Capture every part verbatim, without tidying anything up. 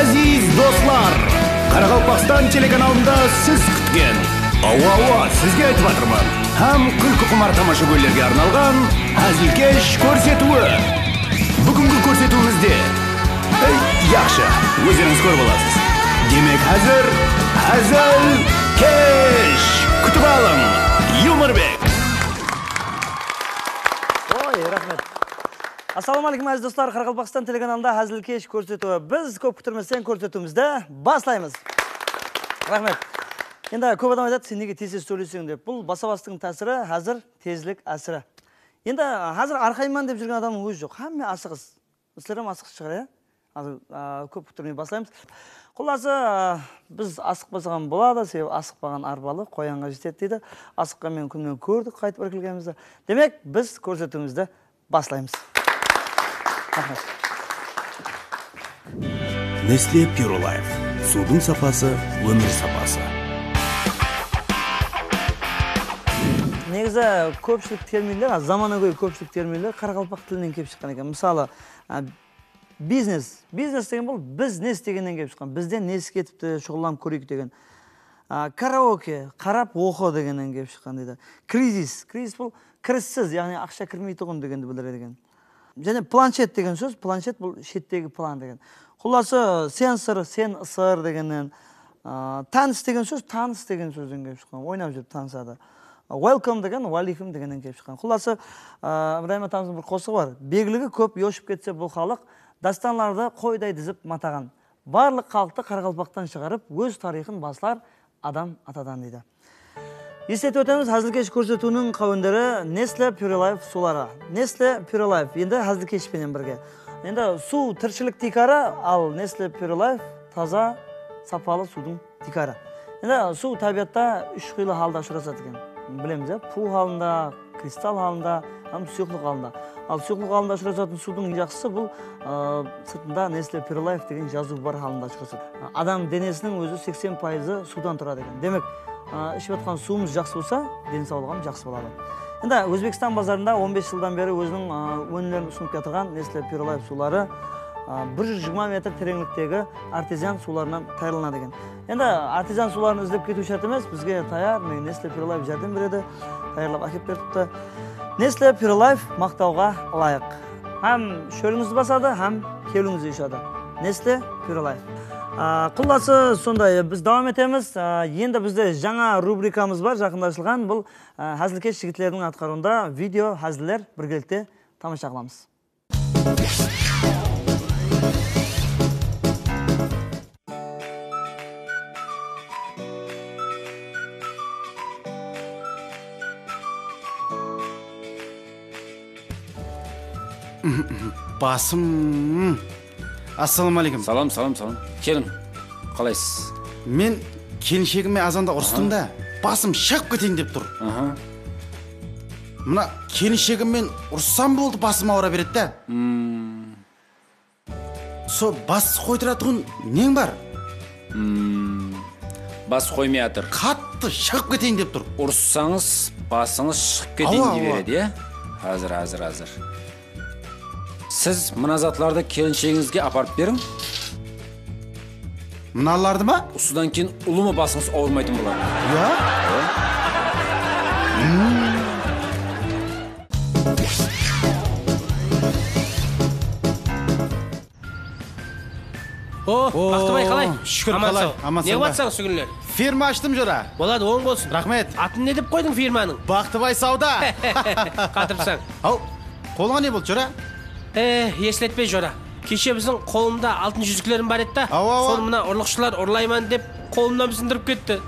Aziz doslar, Qaraqalpaqstan telekanalında siz kútken, awa, awa, sizge aytıp atırman, hám kúlkiqumar tamashagóylerge arnalǵan házilkesh kórsetiwi. Búgingi kórsetiwimizde, ey, yaqshı, ózlerińiz kórip alasız. Demek, házir házilkesh. Kútip alıń, Yumorbek. Oy, raxmet. Assalawma áleykum, aziz doslar. Qaraqalpaqstan telekanalında házilkesh kórsetiwi. Biz kóp kútirmeseń kórsetiwimizdi baslaymız. Raxmet. Endi kóp adam aytadı, "Sen nege tez-tez sóyleyseń?" dep. Bul basa-bastıń tásiri, házir tezlik ásiri. Endi házir arqayman dep júrgen adamnıń ózi joq. Hámme asıǵıs. Sizler hám asıǵıs shıǵar, ya? Házir, a, kóp kúttirmey baslaymız. Qullası, a, biz asıqpasaǵan boladı, sebebi asıqpaǵan arbalı qoyanǵa jetedi deydi. Asıqqan menen kúnnen kórdik qaytıp irkilgenimizdi. Demek, biz kórsetiwimizdi baslaymız. Raxmet. Nestle Pure Life. Suwdıń sapası, ómir sapası. Negizi kópshilik terminler, a, zamanagóy kópshilik terminler qaraqalpaq tilinen kelip shıqqan eken. Mısalı, a, biznes. Biznes degen bul biznes degennen kelip shıqqan. Bizden nesi ketipti, shuǵıllanıp kóreyik degen. A, karaoke, qarap oqı degennen kelip shıqqan deydi. Krizis. Krizis bul kirissiz, yaǵnıy aqsha kirmeytuǵın degendi bildiredi eken. Jáne planshet degen sóz, planshet bul shettegi plan degen. Qullası, sen sır, sen ısır degennen, a, tánis degen sóz, tanıs degen sózden kelip shıqqan, oynap júrip tanısadı. A, welcome degen, waleykum degennen kelip shıqqan. Qullası, a, Ibrayım atamızdıń bir qosıǵı bar. Begligi kóp yoshıp ketse bul xalıq, dástanlardı qoyday dizip mataǵan. Barlıq xalıqtı qaraqalpaqtan shıǵarıp, óz tariyxın baslar adam atadan, deydi. Esletip ótemiz, házilkesh kórsetiwiniń qáwenderi Nestle Pure Life suwları. Nestle Pure Life, endi házilkesh penen birge. Endi suw tirshilik tiykarı, al Nestle Pure Life taza, sapalı suwdıń tiykarı. Endi suw tábiyatta úsh qıylı halda ushırasadı eken. Bilemiz, ya, puw halında, kristal halında hám suyıqlıq halında. Al suyıqlıq halında ushırasatın suwdıń jaqsısı bul, ı, sırtında Nestle Pure Life degen jazıw bar halında ushırasadı. Adam denesiniń ózi seksen payızı suwdan turadı eken. Demek, ı, iship atqan suwımız jaqsı bolsa, densawlıq hám jaqsı boladı. Endi Ózbekstan bazarında on bes jıldan beri óziniń, ı, ónimlerin usınıp kiyatırǵan Nestle Pure Life suwları, ı, bir júz jigirma metr tereńliktegi artezian suwlarınan tayarlanadı eken. Endi artezian suwların izlep ketiw shárt emes, bizge tayar, mine, Nestle Pure Life járdem beredi, tayarlap ákep beripti. Nestle Pure Life maqtawǵa ılayıq. Hám shólińizdi basadı, hám kewlińizdi uyadı. Nestle Pure Life. A, qullası, sonday, biz dawam etemiz. A, endi bizde jańa rubrikamız bar, jaqında ashılǵan. Bul, a, házilkesh jigitlerdiń atqarıwında video háziller, birgelikte tamasha qılamız. Basım. Assalawma áleykum. Salam, salam, salam. Keliń. Qalaysız? Men kelinshegime azanda urıstım da, basım shıǵıp keteyin dep tur. Aha. Mına kelinshegim menen urussam boldı, basım awıra beredi da. Hmm. Sol bas qoytıratuǵın neń bar? Hmm. Bas qoymay atır. Qattı shıǵıp keteyin dep tur. Urıssańız, basıńız shıǵıp keteyin dey beredi, ya? Házir, házir, házir. Siz mına zatlardı kelinshegińizge aparıp beriń. Mınalardı ma? Usıdan keyin ulıwma basıńız awırmaytın boladı. Ya? O, Baqtıbay, qalay? Shúkir, qalay? Amansań. Ne qıp atsań usı kúnler? Firma ashtım, jora. Boladı, oń bolsın. Raxmet. Atın ne dep qoydıń firmanıń? Baqtıbay sawda. Qatırsań. Haw, qolına ne boldı, jora? E, esletpe, jora. Keshe biziń qolımda altın júziklerim bar edi da. Awa, awa. Sonı mına urlıqshılar urlayman dep qolımnan sındırıp ketti.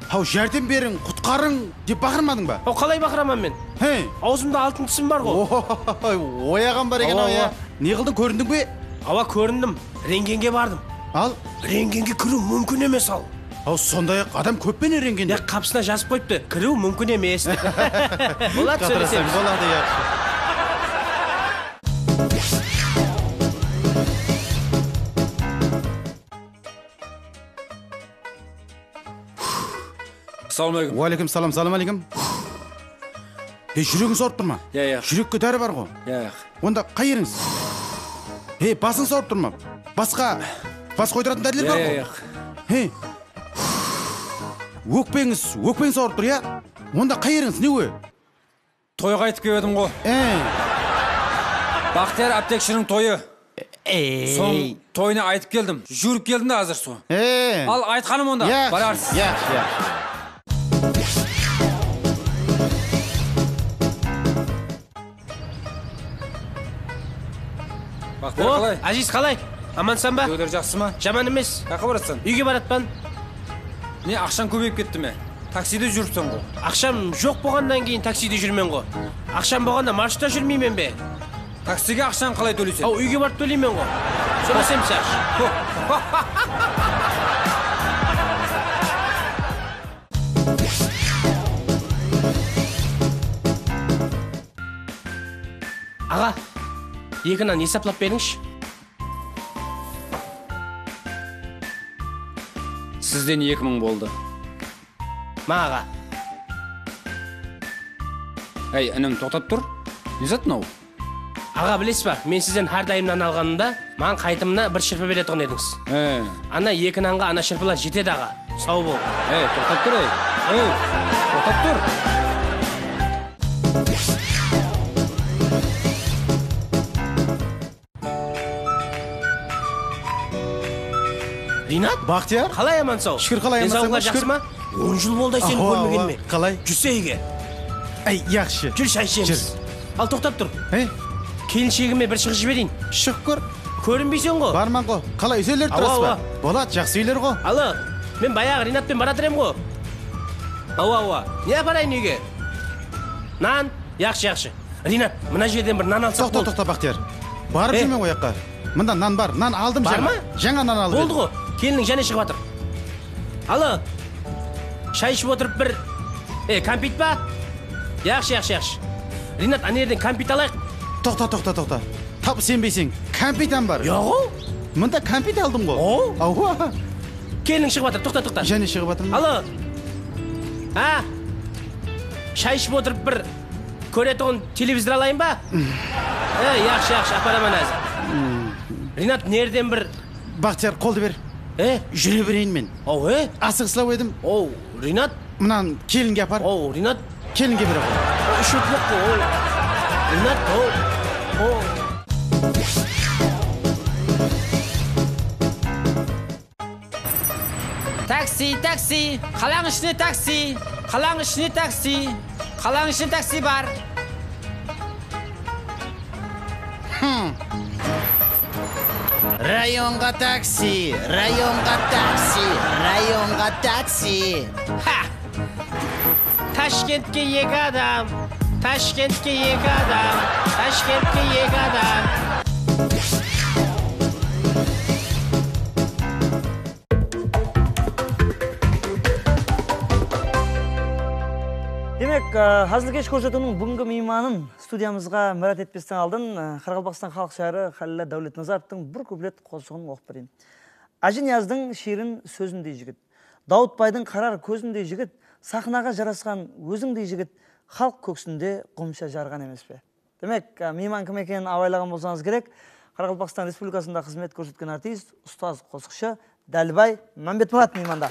Haw, járdem beriń, qutqarıń dep baqırmadıń ba? Haw, qalay baqıraman men? He. Awzımda altın tisim bar ǵo. Oy, oyaǵan bar eken-aw, ya. Ne qıldıń, kórindiń be? Awa, kórindim. Rentgenge bardım. Al. Rentgenge kiriw múmkin emes al. Haw, sonday-aq adam kóp pe ne rentgende? Ya, qapısına jazıp qoyıptı, kiriw múmkin emes dep. Boladı, sóylesemiz. Boladı, ya. Assalawma áleykum. Wa áleykum salam, salam áleykum. Ey, júregińiz awırıp tur ma? Ya, ya. Júrekke dári bar ǵo. Ya, ya. Onda qay erińiz? Ey, basıńız awırıp tur ma? Basqa Pas qoydıratın dáriler bar ǵoy. Yoq. He. Ókpeńiz, ókpeńiz awırıp tur, ya? Onda qayerińiz, ne óy? Toyǵa aytıp kep edim ǵo. E. Baxtiyar aptekshiniń toyı. Ey. Soń toyına aytıp keldim. Juwırıp keldim de házir so. E. Al, aytqanım onda. Yaqshı, bararsız. Yaqshı, yaqshı. Baxtiyar, qalay? Aziz, qalay? Amansan ba? Dewler, jaqsı ma? Jaman emes. Qayaqqa barasań? Úyge baratpan. Ne, aqshań kóbeyip ketti me? Takside júripseń ǵo. Aqsham joq bolǵannan keyin takside júrmen ǵo. Aqsham bolǵanda marshrutta júrmeymen be? Taksige aqshań qalay tóleyseń? Aw, úyge barıp tóleymen ǵo. Sóylesemiz, yaqshı. Aǵa, eki nan esaplap berińshi. Sizden eki mıń boldı. Maǵa. Áy, inim, toqtap tur. Ne zat mınaw? Aǵa, bilesiz ba, men sizden hár dayım nan alǵanımda, maǵan qaytımına bir shırpı beretuǵın edińiz. He. Ana eki nanǵa ana shırpılar jetedi, aǵa. Saw bol. Ey, toqtap tur, ey. Ey, toqtap tur. Rinat? Baxtiyar? Qalay, amansaw? Shúkir, qalay, amansań? Densawlıqlar jaqsı ma? On jıl boldı seni kórmegenime. Qalay? Júrsey úyge. Áy, yaqshı. Júr, shay ishemiz. Júr. Al, toqtap tur. He? Kelinshegime bir shıǵıs jibereyin. Shıǵıp kór. Kórinbeyseń ǵo. Barman ǵo. Qalay, úyler turasız ba? Awa, awa. Boladı, jaqsı úyler ǵo. Alo, men bayaǵı Rinatpen baratır em ǵo. Awa, awa. Ne aparayın úyge? Nan? Yaqshı, yaqshı. Rinat, mına jerden bir nan alsaq. Toqta, toqta, Baxtiyar. Barıp júrmen ǵoy, aqqa. Mında nan bar. Nan aldım jańa. Bar ma? Jańa nan aldım. Boldı ǵo. Kelinniń jáne shıǵıp atır. Alo. Shay iship otırıp bir, e, kámpit pa? Yaqshı, yaqshı, yaqshı. Rinat, ana jerden kámpit alayıq. Toqta, toqta, toqta. Tap isenbeyseń. Kámpit hám bar. Yoq-ǵo. Mında kámpit aldım ǵo. O? Awa. Kelinniń shıǵıp atır. Toqta, toqta. Jáne shıǵıp atır ma? Alo. Ha? Shay iship otırıp bir kóretuǵın televizor alayın ba? E, yaqshı, yaqshı, aparaman házir. Rinat, nerden bir... Baxtiyar, qoldı ber. E? Júre bereyin men. Aw, e? Asıǵıslaw edim. Ow, Rinat. Mınan kelinge apar. Ow, Rinat. Kelinge bere qo. Ow, ish ótpek qo, ow. Rinat, ow. Ow. Taksi, taksi! Qalań ishine taksi! Qalań ishine taksi! Qalań ishine taksi bar! Rayonǵa taksi! Rayonǵa taksi! Rayonǵa taksi! Ha! Tashkentke eki adam, Tashkentke eki adam, Tashkentke eki adam. Demek, e, Házilkesh kórsetiwiniń búgingi miymanın studiyamızǵa mirát etpesten aldın, e, Qaraqalpaqstan xalıq shayırı Hálilla Dáwletnazarovtıń bir kuplet qosıǵın oqıp bereyin. Ájiniyazdıń shiyrin sózindey jigit, Dawıtbaydıń qarar kózindey jigit, saxnaǵa jarasqan ózińdey jigit, xalıq kóksinde ǵumsha jarǵan emes pe? Demek, e, miyman kim ekenin abaylaǵan bolsańız kerek, Qaraqalpaqstan Respublikasında xızmet kórsetken artist, ustaz qosıqshı Dálibay Mámbetmurat miymanda.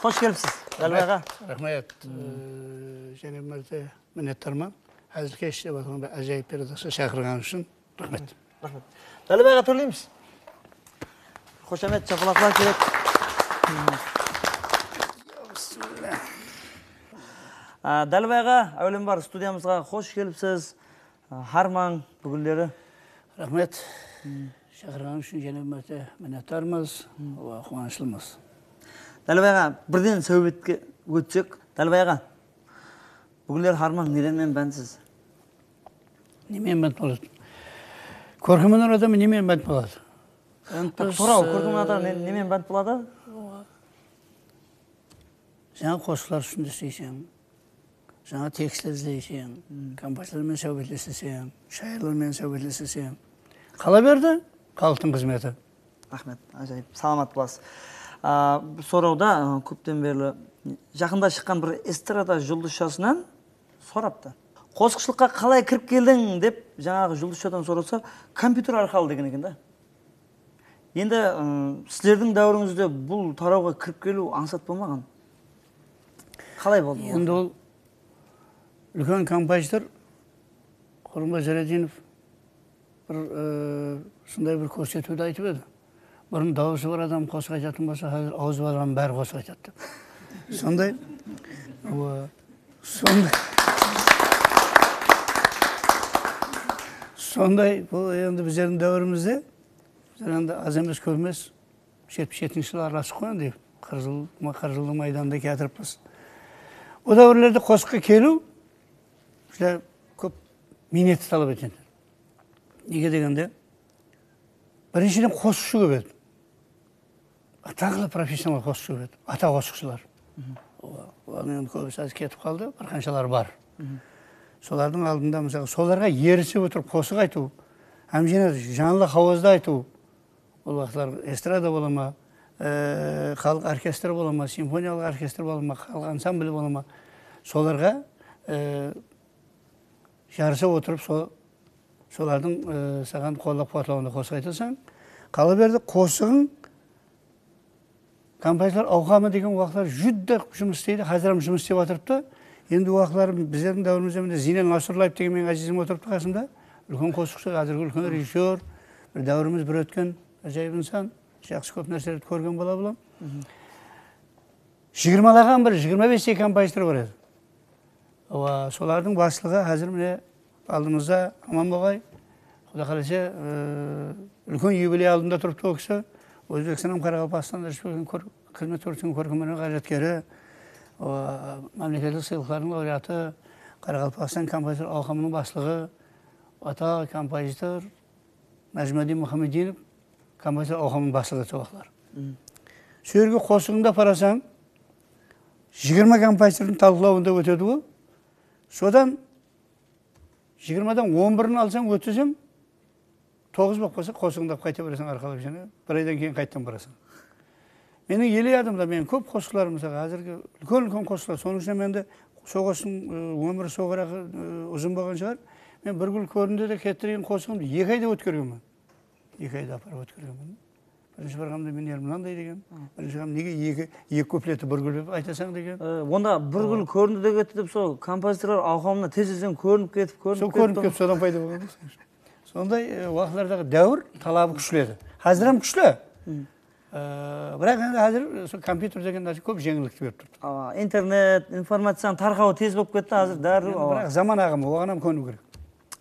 Xosh kelipsiz, Dálibay aǵa. Raxmet. Ee, jáne bir márte minnetdarman. Házilkesh dep atırǵan bir ájayıp peredachka shaqırǵanıń ushın. Raxmet. Raxmet. Dálibay aǵa, tórleymiz. Xoshamet, shapalaqlar kerek. A, Dálibay aǵa, áwelem bar studiyamızǵa xosh kelipsiz. A, hármań búginleri. Raxmet. Shaqırǵanıń ushın jáne bir márte minnetdarmız. Wa, quwanıshlımız. Dálibay aǵa, birden sáwbetke ótsek. Dálibay aǵa, búginleri hármań neden menen bántsiz? Ne menen bánt boladı? Kórkem óner adamı ne menen bánt boladı? Endi soraw, e, kórkem óner adamı ne, ne menen bánt boladı? Jańa qosıqlar ústinde isleyseń, jańa tekstler izleyseń, kompozitsorlar menen sáwbetleseseń, shayırlar menen sáwbetleseseń, qala berdi xalıqtıń xızmeti. Raxmet, ájayıp, salamat bolasız. A, sorawda, a, kópten berli, jaqında shıqqan bir estrada juldızshasınan soraptı. Qosıqshılıqqa qalay kirip keldiń dep jańaǵı Juldız Shotan sorasa, kompyuter arqalı degen eken da. Endi, ım, sizlerdiń dáwirińizde bul tarawǵa kirip keliw ańsat bolmaǵan. Qalay boldı? Endi ol úlken kompozitor Qurbanbay Jaladinov bir, e, usınday bir kórsetiwde aytıp edi. Burın dawısı bar adam qosıq aytatın bolsa, házir awzı bar adam bári qosıq aytadı dep. Sonday, awa, sonday, sonday, bul endi bizlerdiń dáwirimizde, bizler endi az emes, kóp emes, jetpis jetinshi jılı aralasıq ǵoy endi, qırq jıl, qırq jıldıń maydanında kiyatırıppız. O dáwirlerde qosıqqa keliw, júdá kóp miynetti talap etedi. Nege degende, birinshiden, qosıqshı kóp edi. Ataqlı professional qosıqshı kóp edi. Ata qosıqshılar. Ola-, olardıń endi kóbisi házir ketip qaldı, bir qanshaları bar. Solardıń aldında, mısalı, solarǵa erisip otırıp qosıq aytıw, hám jáne janlı hawazda aytıw, ol waqıtlar estrada bola ma, e, xalıq orkestri bola ma, simfoniyalıq orkestr bola ma, xalıq ansambli bola ma, solarǵa, e, jarısa otırıp, so-, solardıń, e, saǵan qollap-quwatlawında qosıq aytasań. Qala berdi, qosıǵıń kompozitor awqamı degen waqıtlar júdá jumıs isleydi, házir hám jumıs islep atırıptı. Endi waqıtları bizlerdiń dáwirimizde mine Ziynen Nasrullaev degen meniń ázizim otırıptı qasımda. Úlken qosıqshı, házirgi úlken rejissyor, bir dáwirimiz bir ótken ájayıp insan, jaqsı kóp nárselerdi kórgen bola bul. Jigirmalaǵan bir, jigirma bestey kompozitor bar edi. Awa, solardıń baslıǵı házir mine aldımızda, aman bolǵay. Quda qálese, e, úlken yubiley aldında turıptı ol kisi. Ózbekstan hám Qaraqalpaqstan Respublikasınıń kór-, xızmet kórsetken kórkem óner ǵayratkeri, awa, mámleketlik sıylıqlardıń laureatı, Qaraqalpaqstan kompozitor awqamınıń baslıǵı, ata kompozitor Najmaddin Muhammedinov kompozitor awqamınıń baslıǵı edi sol waqıtlar. Sol jerge qosıǵıńdı aparasań, jigirma kompozitordıń talqılawında ótedi ol. Sodan jigirmadan on birin alsań, ótkizseń, toǵız bolıp qalsa, qosıǵıńdı alıp qayta bereseń arqalap jáne, bir aydan keyin qaytadan barasań. Meniń ele yadımda, meniń kóp qosıqlarım, mısalı, házirgi úlken-úlken qosıqlar, sonıń ushın men de sol qosıqtıń, ı, ómiri soǵıraq, ı, uzın bolǵan shıǵar. Men Bir gúl kórindi de kettirgen qosıǵımdı eki ayda ótkergenmen. Eki ayda aparıp ótkergenmen. Birinshi barǵanımda men mınanday degen. Birinshi barǵanımda nege eki, eki kupletti Bir gúl dep aytasań degen. E, onda Bir gúl kórindi de ketti dep sol kompozitorlar awqamına tez-tezden kórinip ketip, kórinip ketip. Sol kórinip ketip, sodan payda bolǵan da. Sonday, e, waqıtlardaǵı dáwir talabı kúshli edi. Házir hám kúshli. E, biraq endi házir sol kompyuter degen nárse kóp jeńillikti berip turıptı. Awa, internet, informaciyanıń tarqawı tez bolıp ketti, házir dárriw, awa. Biraq zaman aǵımı, oǵan hám kóniw kerek.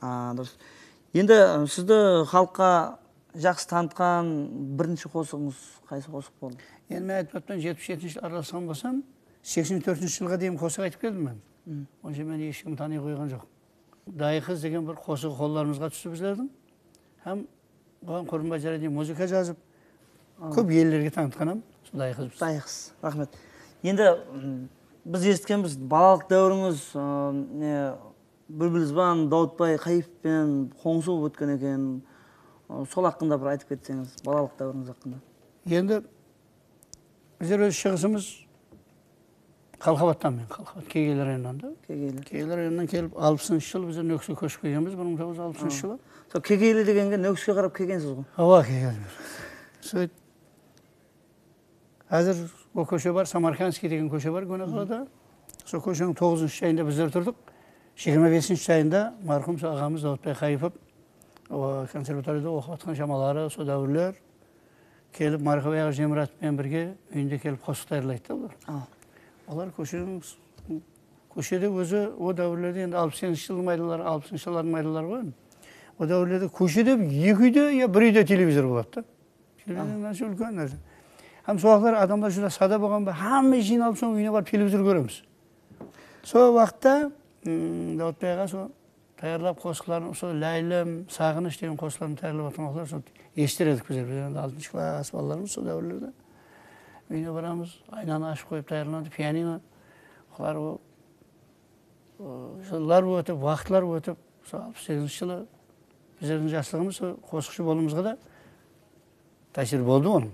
A, durıs. Endi, e, sizdi xalıqqa jaqsı tanıtqan birinshi qosıǵıńız qaysı qosıq boldı? Endi men aytıp atpan, jetpis jetinshi jılı aralasqan bolsam, seksen tórtinshi jılǵa deyin qosıq aytıp keldim men. Onsha meni hesh kim tanıy qoyǵan joq. Dayı qız degen bir qosıǵı qollarımızǵa tústi bizlerdiń. Hám oǵan Qurbanbay Jaladinov muzıka jazıp, kóp ellerge tanıtqan hám sol Dayı qız biz. Dayı qız, raxmet. Endi, ım, biz esitkenbiz, balalıq dáwirińiz, ı, ne, Búlbil Zıban, Dawıtbay Qayıpov penen qońsı bolıp ótken eken. I, sol haqqında bir aytıp ketseńiz, balalıq dáwirińiz haqqında. Endi bizler óz shıǵısımız Qalqabattan men, Qalqabat, Kegeyli rayonınan da. Kegeyli. Kegeyli rayonınan kelip, alpısınshı jılı bizler Nókiske kóship kelgenbiz, bir mıń toǵız júz alpısınshı jılı. Sol Kegeyli degenge Nókiske qarap kelgensiz ǵoy? Awa, kelgenbiz. Sóyt, házir o kóshe bar, Samarkandskiy degen kóshe bar, Góne qalada. Sol kósheniń toǵızınshı jayında bizler turdıq. Jigirma besinshi jayında marhum sol aǵamız Dawıtbay Qayıpov, o, konservatoriyada oqıp atqan shamaları, sol dáwirler kelip, Markabay aǵa Jemratov penen birge úyinde kelip qosıq tayarlaydı da olar. Olar kósheniń, kóshede ózi o dáwirlerde endi alpıs segizinshi jıldıń maydanları, alpısınshı jıllardıń maydanları ǵoy endi. O dáwirlerde kóshede eki úyde ya bir úyde televizor boladı da. Televizor nárse úlken nárse. Hám sol waqıtlar adamlar júdá sada bolǵan ba, hámme jıynalıp sol úyine barıp televizor kóremiz. Sol waqıtta, ım, Dawıtbay aǵa sol tayarlap qosıqların, usı Láylim, Saǵınısh degen qosıqların tayarlap atırǵan waqıtlar sol esiter edik bizler. Biz endi altınshı klass balalarmız sol dáwirlerde. Úyine baramız, aynanı ashıp qoyıp tayarlanadı, pianino. Olar o, o, jıllar ótip, waqıtlar ótip, sol alpıs segizinshi jılı bizlerdiń jaslıǵımız sol qosıqshı bolıwımızǵa da tásir boldı onıń.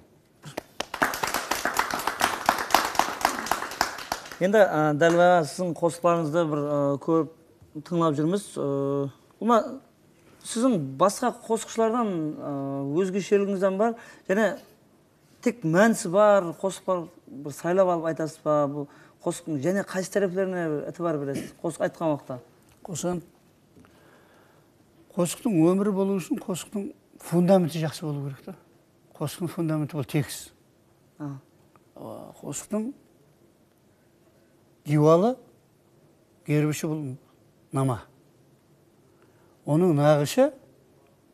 Endi, ı, Dálbay aǵa, siziń qosıqlarıńızdı bir, ı, kórip, Tıńlap júrmiz. Ee, Ulıwma, siziń basqa qosıqshılardan, ee, ózgesheligińizden bar. Jáne tek mánisi bar qosıqlar bir saylap alıp aytasız ba? Bul qosıqtıń jáne qaysı táreplerine bir itibar beresiz qosıq aytqan waqıtta? Qosıǵın, qosıqtıń ómiri bolıwı ushın qosıqtıń fundamenti jaqsı bolıwı kerek ta. Qosıqtıń fundamenti bul tekis. A. A, qosıqtıń diywalı, gerbishi bul nama. Onıń naǵıshı,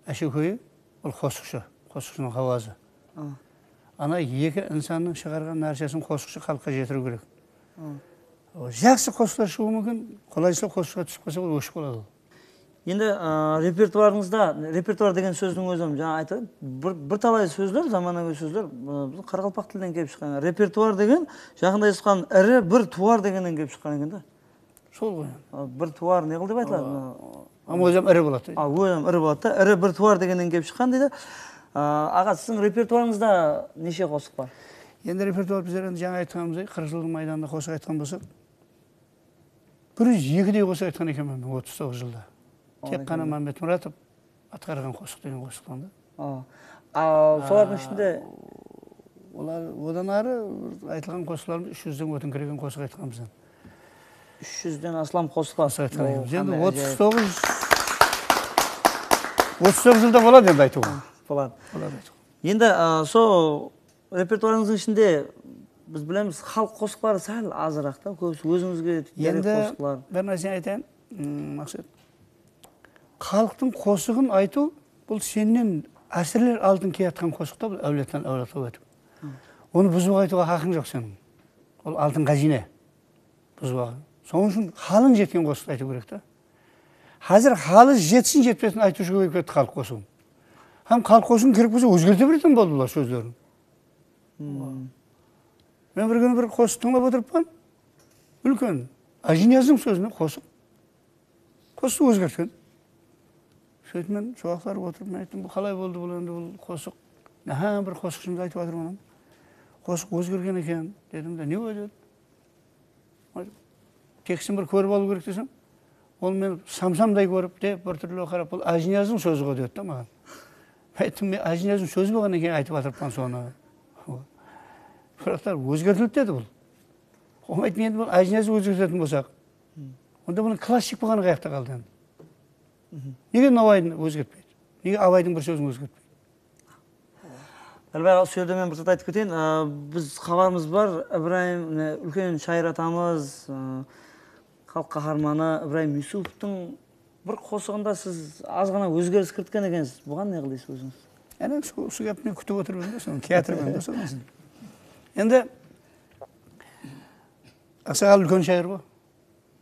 áshekóyi, ol qosıqshı, qosıqshınıń hawazı. A. Ana eki insannıń shıǵarǵan nársesın qosıqshı xalıqqa jetiriw kerek. A. O, jaqsı qosıqlar shıǵıwı múmkin, qolaysızlıw qosıqshıǵa túsip qalsa, ol óship qaladı. Endi, a, repertuarıńızda, repertuar degen sózdiń ózi, jańa aytıp, bir, bir talay sózler, zamanagóy sózler, a, biziń qaraqalpaq tilinen kelip shıqqan. Repertuar degen, jaqında esitqan iri bir tuwar degennen kelip shıqqan eken da. Sol ǵoy. A, bir tuwar ne qıl dep aytıladı? A, mına, hám ózi hám iri boladı. A, ózi hám iri boladı da. Iri bir tuwar degennen kelip shıqqan deydi. A, aǵa, siziń repertuarıńızda neshe qosıq bar? Endi repertuar bizler endi jańa aytqanımızday qırq jıldıń maydanında qosıq aytqan bolsaq, bir júz ekidey qosıq aytqan ekenmen men otız toǵız jılda. Tek ǵana Mámbetmuratov atqarǵan qosıq degen qosıqtan da. A, a, solardıń ishinde olar, odan arı aytılǵan qosıqlarımız úsh júzden ótińkiregen qosıq aytqanbız endi. Úsh júzden aslam qosıqlar. Qosıq aytqan ekenbiz. Endi otız toǵız, otız toǵız jılda boladı endi aytıwǵa. Boladı. Boladı aytıwǵa. Endi, a, so repertuarıńızdıń ishinde biz bilemiz, xalıq qosıqları sál azıraq ta, kóbisi ózińizge yaraǵan qosıqlar. Endi bir nárseni aytayın, ım, Maqset. Xalıqtıń qosıǵın aytıw, bul sennen ásirler aldın kiyatqan qosıq ta, bul áwladtan áwladqa ótip. Onı buzıp aytıwǵa haqıń joq seniń. Ol altın ǵáziyne. Buzıp alǵan. Sonıń ushın halın jetken qosıqtı aytıw kerek ta. Házir halı jetsin jetpesin aytıwshı kóbeyip ketti xalıq qosıǵın. Hám xalıq qosıǵın kerek bolsa ózgerte beretuǵın boldı bular sózlerin. Men bir kúni bir qosıq tıńlap otırıppan. Úlken Ájiniyazdıń sózine qosıq. Qosıqtı ózgertken. Sóytip men shawaqlarıp otırıp, men ayttım, bul qalay boldı bul endi, bul qosıq? Náhá, bir qosıqshımız aytıp atır mınaw. Qosıq ózgergen eken, dedim de, ne o dedi? Tekstin bir kórip alıw kerek desem, ol meni samsamday kórip de, bir túrli qarap, bul Ájiniyazdıń sózi ǵo dedi da maǵan. Men ayttım, men Ájiniyazdıń sózi bolǵannan keyin aytıp atırıppan sonı. Surattı ózgertildi dedi bul. Onı ayttım, endi bul Ájiniyazdı ózgertetin bolsaq, onda bunıń klassik bolǵanı qayaqta qaldı endi? Nege Nawaydı ózgertpeydi? Nege Abaydıń bir sózin ózgertpeydi? Dálbay aǵa, usı jerde men bir zat aytıp keteyin. Á, biz xabarımız bar, Ibrayım, mine, úlken shayır atamız, á, xalıq qaharmanı Ibrayım Yusupovtıń bir qosıǵında siz azǵana ózgeris kiritken ekensiz. Buǵan ne qılaysız ózińiz? Áne, usı, usı gápti men kútip otırman da, sonı kiyatırman da, sonısın. Endi, aqsaǵal úlken shayır ǵo.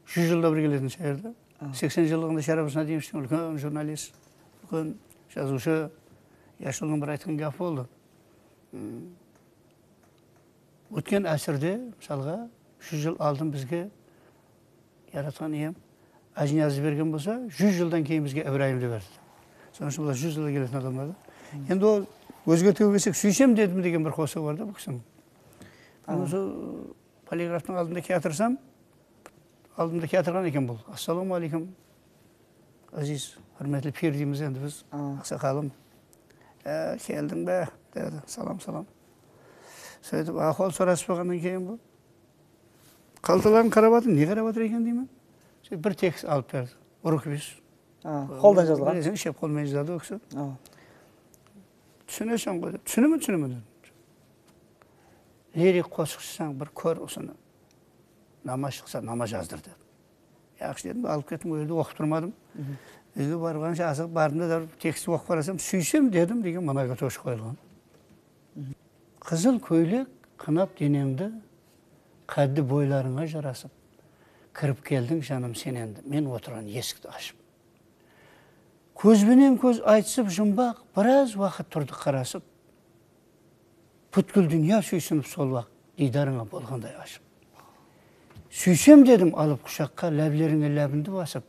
Júz jılda bir keletin shayır da. Seksen jıllıǵında Sharap Isnadiyevich úlken jurnalist, úlken jazıwshı, Yashuldıń bir aytqan gápi boldı. Ótken ásirde, mısalǵa, júz jıl aldın bizge Yaratqan Iyem Ájiniyazdı bergen bolsa, júz jıldan keyin bizge Ibrayımdı berdi. Sonıń ushın bular júz jılda keletin adamlar da. Endi ol ózgertiwge kelsek, Súysem dedim degen bir qosıǵı bar da bul kisiniń. Onı sol poligraftıń aldında kiyatırsam, aldımda kiyatırǵan eken bul. Assalawma áleykum, Aziz, húrmetli pir deymiz endi biz, aqsaqalım. Á, keldiń be? Dedi. Salam, salam. Sóytip, ahwal sorasıp alǵannan keyin bul qaltaların qarap atır, ne qarap atır eken deymen. Sóytip, bir tekst alıp berdi. Rukopis. Qoldan jazılǵan. Bileseń, shep qol menen jazadı ol kisi. Túsineseń ǵoy, dep. Túsinemen, túsinemen, dedim. Lirik qosıqshısań, bir kór usını. Nama shıqsa, nama jazdır, dedi. Yaqshı, dedim, alıp kettim, ol jerde oqıp turmadım. Úyge barǵansha asıǵıp bardım da, teksti oqıp qarasam, Súysem dedim degen monogotyoshka qoyılǵan. Qızıl kóylek qınap deneńdi, qáddi boylarıńa jarasıp, kirip keldiń, janım, sen endi, men otırǵan esikti ashıp. Kóz benen kóz aytısıp jumbaq, biraz waqıt turdıq qarasıp. Pútkil dúnya súysinip sol waq, diydarıńa bolǵanday ashıp. Súysem dedim alıp qushaqqa, láblerińe lábindi basıp,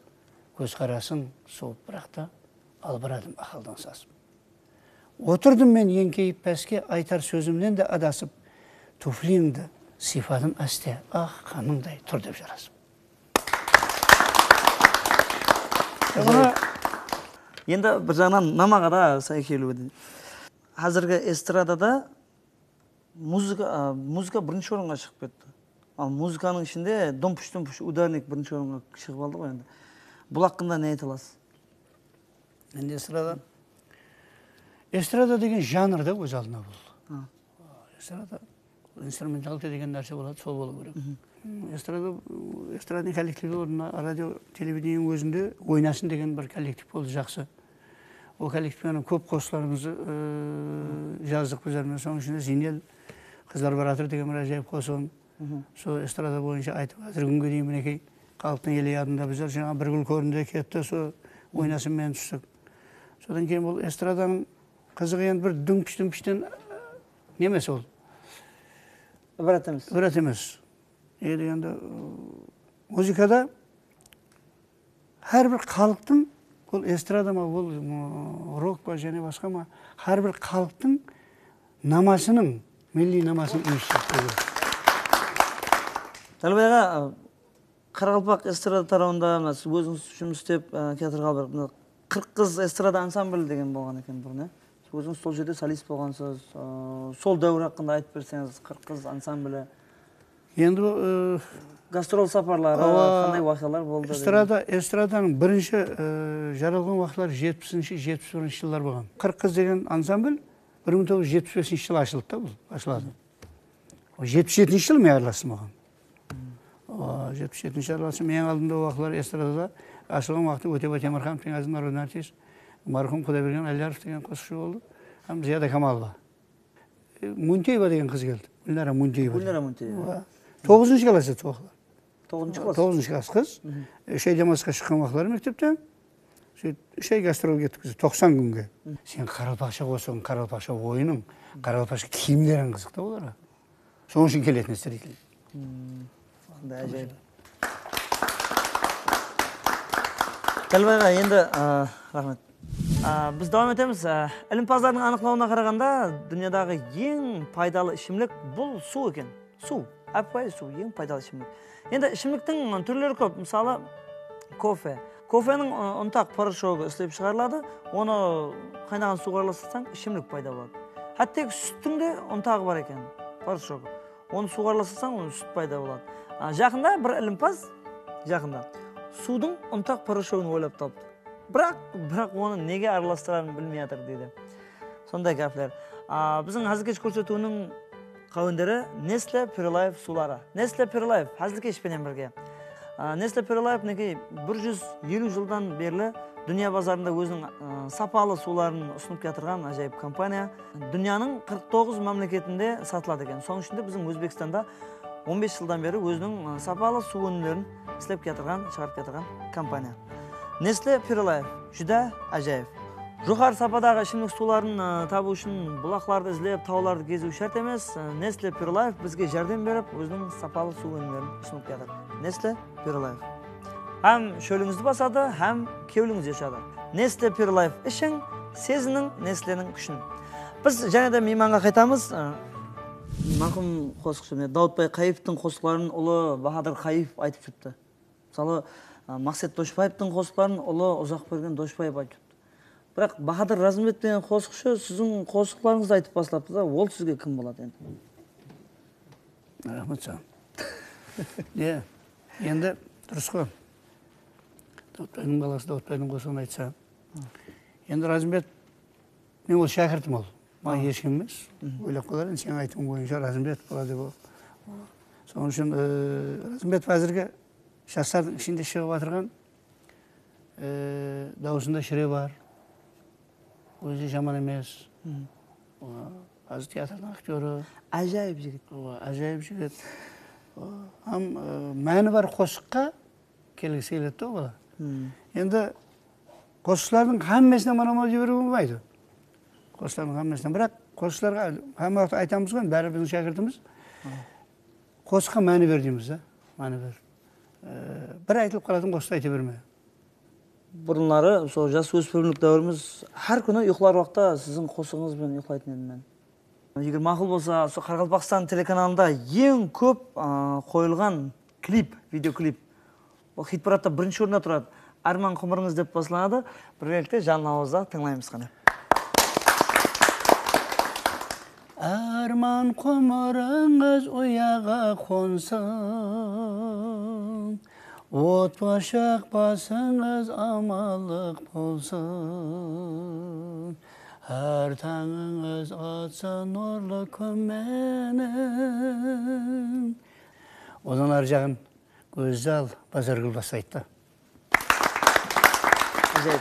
kóz qarasıń suwıp biraqta, albıradım aqıldan sasıp. Otırdım men eńkeyip páske, aytar sózimnen de adasıp, tuflińdi sıypadım áste, ah, qanıńday tur dep jarasıp. Endi bir jaǵınan namaǵa da say keliwi de. Házirgi estradada muzıka, a, muzıka birinshi orınǵa shıǵıp ketti. Al muzıkanıń ishinde dumpush-dumpush udarnik birinshi orınǵa shıǵıp aldı ǵoy endi. Bul haqqında ne ayta alasız? Endi estrada, estrada degen janr da óz aldına bul. Estrada, instrumentalka degen nárse boladı, sol bolıw kerek. Estrada, estradnıy kollektivler ornında radio, televidenieniń ózinde oynasın degen bir kollektiv boldı, jaqsı. Ol kollektiv menen kóp qosıqlarımızdı, ıı, jazdıq bizler menen. Sonıń ishinde Zeynel, Qızlar baratır degen bir ájayıp qosıǵın. Sol estrada boyınsha aytıp, házirgi kúnge deyin, minekey, xalıqtıń ele yadında bizler jańa Bir gúl kórindi de ketti, sol oynasın menen tústik. Sodan keyin bul estradanıń qızıǵı endi bir dúmpish-dúmpishten, ı, ne emes ol. Ibarat emes. Ibarat emes. Endi, endi, ı, muzıkada hár bir xalıqtıń, bul estrada ma, bul, ı, rok pa, jáne basqa ma, hár bir xalıqtıń namasınıń, milliy namasın úyisiz. Dálbay aǵa, ı, qaraqalpaq estrada tarawında mına siz ózińiz jumıs islep, ı, kiyatırǵalı bir mına Qırq qız estrada ansambli degen bolǵan eken burın, e? Siz ózińiz sol jerde solist bolǵansız, ı, sol dáwir haqqında aytıp berseńiz, Qırq qız ansambli. Endi, ı, gastrol saparları, awa, qanday waqıyalar boldı degen? Estrada, estradanıń birinshi, ı, jaralǵan waqıtları jetpisinshi, jetpis birinshi jıllar bolǵan. Qırq qız degen ansambl bir mıń toǵız júz jetpis besinshi jılı ashıldı da, bul bashladı. Jetpis jetinshi jılı men aralastım oǵan. Awa, jetpis jetinshi jılı aralastım. Meniń aldımda o waqıtlar estradada ashılǵan waqtı Ótebay Temirxanov degen házir narodnıy artist, marhum Qudaybergen Alyarov degen qosıqshı boldı. Hám Ziyada Kamalova. E, Munteyeva degen qız keldi. Gúlnara Munteyeva. Gúlnara Munteyeva. Awa. Toǵızınshı klass edi o waqıtlar. Toǵızınshı klass. Toǵızınshı klass qız. E, Úsh ay demalısqa shıqqan waqıtları mektepten. Sóytip, úsh ay gastrol kettik biz, toqsan kúnge. Sen qaraqalpaqsha qosıǵıń, qaraqalpaqsha oyınıń, qaraqalpaqsha kiyimleriń qızıq ta olarǵa. Sonıń ushın keletin edi deydi. Qanday ájayıp. Dálbay aǵa, endi, a, raxmet. A, biz dawam etemiz. A, ilimpazlardıń anıqlawına qaraǵanda, dúnyadaǵı eń paydalı ishimlik bul suw eken. Suw, ápiwayı suw, eń paydalı ishimlik. Endi ishimliktiń túrleri kóp, mısalı, kofe. Kofeniń, ı, untaq poroshogı islep shıǵarıladı, onı qaynaǵan suwǵa aralastırsań, ishimlik payda boladı. Hátteki súttiń de untaǵı bar eken, poroshogı. Onı suwǵa aralastırsań, onı sút payda boladı. A, jaqında bir ilimpaz, jaqında, suwdıń untaq poroshogın oylap taptı. Biraq, biraq onı nege aralastırarın bilmey atır, deydi. Sonday gápler. A, biziń házilkesh kórsetiwiniń qáwenderi Nestle Pure Life suwları. Nestle Pure Life, házilkesh penen birge. A, Nestle Pure Life, minekey, bir júz eliw jıldan berli dúnya bazarında óziniń, a, sapalı suwların usınıp kiyatırǵan ájayıp kompaniya. Dúnyanıń qırq toǵız mámleketinde satıladı eken. Sonıń ishinde biziń Ózbekstanda on bes jıldan beri óziniń, ı, sapalı suw ónimlerin islep kiyatırǵan, shıǵarıp kiyatırǵan kompaniya. Nestle Pure Life, júdá ájayıp. Joqarı sapadaǵı ishimlik suwların, ı, tabıw ushın bulaqlardı izlep, tawlardı geziw shárt emes. I, Nestle Pure Life bizge járdem berip, óziniń sapalı suw ónimlerin usınıp kiyatır. Nestle Pure Life. Hám shólińizdi basadı, hám kewlińiz jashadı. Nestle Pure Life ishiń, seziniń Nestleniń kúshin. Biz jáne de miymanǵa qaytamız. I, marhum qosıqshı, mine, Dawıtbay Qayıpovtıń qosıqların ulı Bahadır Qayıpov aytıp shıqtı. Mısalı, ı, Maqset Doshbaevtıń qosıqların ulı Uzaqbergen Doshbaev aytıp shıqtı. Biraq Bahadır Razımbet degen qosıqshı siziń qosıqlarıńızdı aytıp baslaptı da, ol sizge kim boladı endi? Raxmet saǵan. Ye, endi durıs ǵoy. Dawıtbaydıń balası Dawıtbaydıń qosıǵın aytsa. Endi Razımbet, men ol shákirtim ol. Maǵan hesh kim emes. Oylap qalar, endi seniń aytıwıń boyınsha Razımbet boladı dep ol. Sonıń ushın, e, Razımbetov házirgi jaslardıń ishinde shıǵıp atırǵan, e, dawısında shire bar. Ózi jaman emes. Házir teatrdıń aktyorı. Ájayıp jigit. Awa, ájayıp jigit. Hám, e, máni bar qosıqqa kelgisi keledi da ol bala. Endi qosıqlardıń hámmesine mınaw mınaw dep jiberiwge bolmaydı. Qosıqlardıń hámmesine. Biraq qosıqlarǵa hámme waqıt aytamız ǵoy, bári biziń shákirtimiz. Qosıqqa máni ber deymiz da, máni ber. E, bir aytılıp qalatuǵın qosıqtı ayta berme. Burınları, sol jas óspirimlik dáwirimiz hár kúni uyqılar waqıtta siziń qosıǵıńız benen uyqılaytın edim men. Eger maqul bolsa, usı Qaraqalpaqstan telekanalında eń kóp, a, qoyılǵan klip, videoklip, ol xit-paratta birinshi orında turadı. Árman qumırıńız dep baslanadı. Birgelikte janlı awızda tıńlaymız qáne. Árman qumırıńız uyaǵa qonsın, otpashaq basıńız amanlıq bolsın, hár tańıńız atsın nurlı kún menen. Odan arı jaǵın Gózzal Bazargúl baslaydı da. Ájayıp.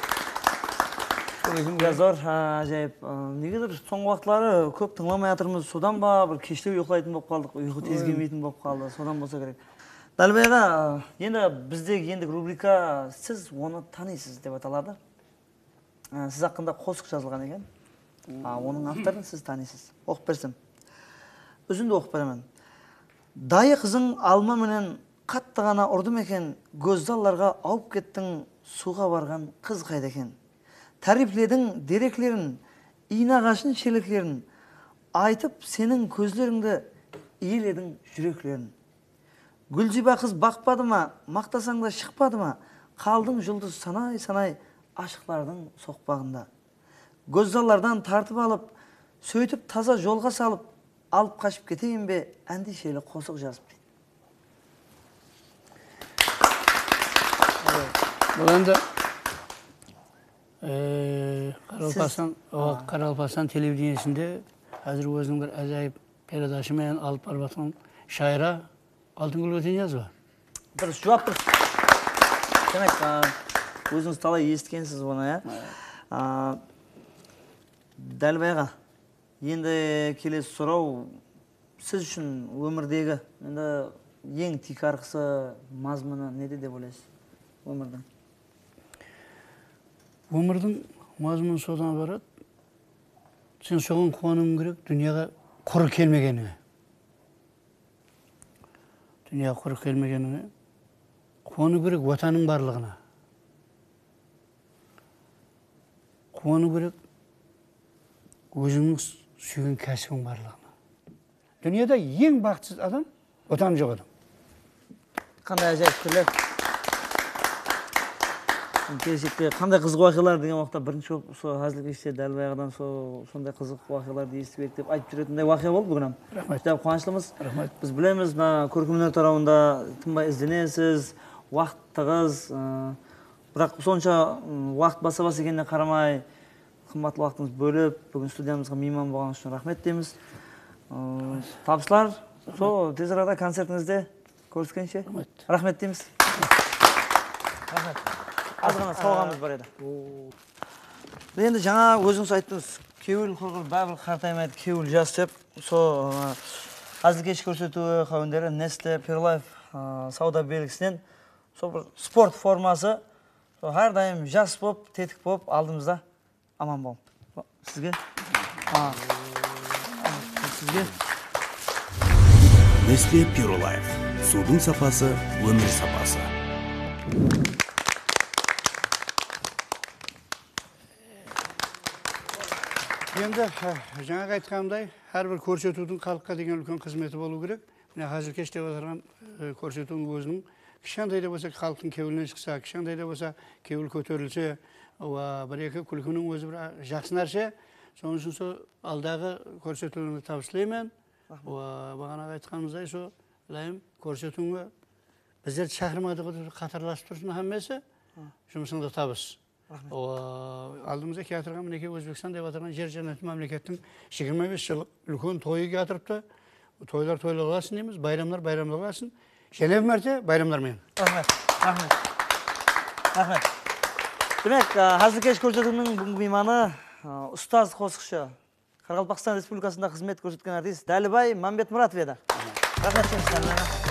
Ózim Ya, zor, ha, ájayıp. Aa, negedur, sońǵı waqıtları kóp tıńlamay atırmız. Sodan ba, bir keshlew uyıqlaytın bolıp qaldıq, uyqı tez kelmeytin bolıp qaldı. Sodan bolsa kerek. Dálbay aǵa, endi bizdegi endigi rubrika, siz onı tanıysız dep ataladı. Á, siz haqqında qosıq jazılǵan eken. A, onıń avtorın siz tanıysız. Oqıp bersem. Úzindi oqıp beremen. Dayı qızıń alma menen qattı ǵana urdım eken, gózzallarǵa awıp kettiń, suwǵa barǵan qız qayda eken? Táriyplediń dereklerin, iynaǵashın sheleklerin, aytıp seniń kózlerińdi iyelediń júreklerin. Gúlziyba qız baqpadı ma, maqtasań da shıqpadı ma, qaldıń juldız sanay-sanay ashıqlardıń soqpaǵında. Gózzallardan tartıp alıp, sóytip taza jolǵa salıp, alıp qashıp keteyin be, ándiysheli qosıq jazıp, deydi. Bul endi, e, Qaraqalpaqstan, Siz o, Qaraqalpaqstan televideniesinde házir óziniń bir ájayıp peredashı menen alıp barıp atırǵan shayıra Altıngúl Óteniyazova. Durıs juwap, durıs. Demek, a, ózińiz talay esitkensiz bunı, ya. A, Dálbay aǵa, endi kelesi soraw, siz ushın ómirdegi, endi, eń tiykarǵısı, mazmunı nede dep oylaysız ómirdiń? Ómirdiń mazmunı sodan ibarat, sen soǵan quwanıwıń kerek, dúnyaǵa qurı kelmegenińe. Dúnyaǵa qurı kelmegenińe. Quwanıw kerek Watanıń barlıǵına. Quwanıw kerek ózińniń súygen kásibiń barlıǵına. Dúnyada eń baxıtsız adam Watanı joq adam. Qanday ájayıp pikirler. Keleshekte qanday qızıq waqıyalar degen waqıtta birinshi bolıp usı házilkeshte Dálbay aǵadan so-, sonday qızıq waqıyalardı esitip edik dep aytıp júretinday waqıya boldı búgin hám. Raxmet. Júdá quwanıshlımız. Raxmet. Biz bilemiz, mına kórkem óner tarawında tınbay izlenesiz, waqıt tıǵız, ı, biraq sonsha, ım, waqıt basa-bas ekenine qaramay, qımbatlı waqtıńızdı bólip, búgin studiyamızǵa miyman bolǵanıńız ushın raxmet deymiz. Iı, tabıslar, sol tez arada koncertińizde kóriskenshe. Raxmet. Raxmet deymiz. Raxmet. Az ǵana sawǵamız bar edi. Endi jańa ózińiz ayttıńız, kewil qurǵır, bábir qartaymaydı, kewil jas dep. Sol, ıı, házilkesh kórsetiwi qáwenderi Nestle Pure Life, ıı, sawda belgisinen sol bir sport forması, sol hár dayım jas bolıp, tetik bolıp aldımızda. Aman bolıń. Sizge. A, sizge. Nestle Pure Life. Suwdıń sapası, ómir sapası. Endi, e, jańaǵı aytqanımday, hár bir kórsetiwdiń xalıqqa degen úlken xızmeti bolıwı kerek. Mine, házilkesh dep atırǵan, e, kórsetiwdiń óziniń kishkentay da bolsa xalıqtıń kewlinen shıqsa, kishkentay da bolsa kewil kóterilse, wa, bir-eki kúlkiniń ózi bir, a, jaqsı nárse. Sonıń ushın sol aldaǵı kórsetiwlerińizge tabıs tileymen. Raxmet. Wa, baǵanaǵı aytqanımızday, sol ilayım kórsetiwińe bizlerdi shaqırmadı ǵo dep qatarlasıp tursın hámmesi. Jumısıńda tabıs. Raxmet. O, aldımızda kiyatırǵan, minekey, Ózbekstan dep atırǵan jer jánnetli mámlekettiń jigirma bes jıllıq úlken toyı kiyatırıptı. Toylar toylar bolasın deymiz, bayramlar bayramlar bolasın. Jáne bir márte bayramlar menen. Raxmet, raxmet. Raxmet. Demek, a, házilkesh kórsetiwiniń búgingi miymanı, a, ustaz qosıqshı, Qaraqalpaqstan Respublikasında xızmet kórsetken artist Dálibay Mámbetmuratov edi. Raxmet, Dálibay aǵa.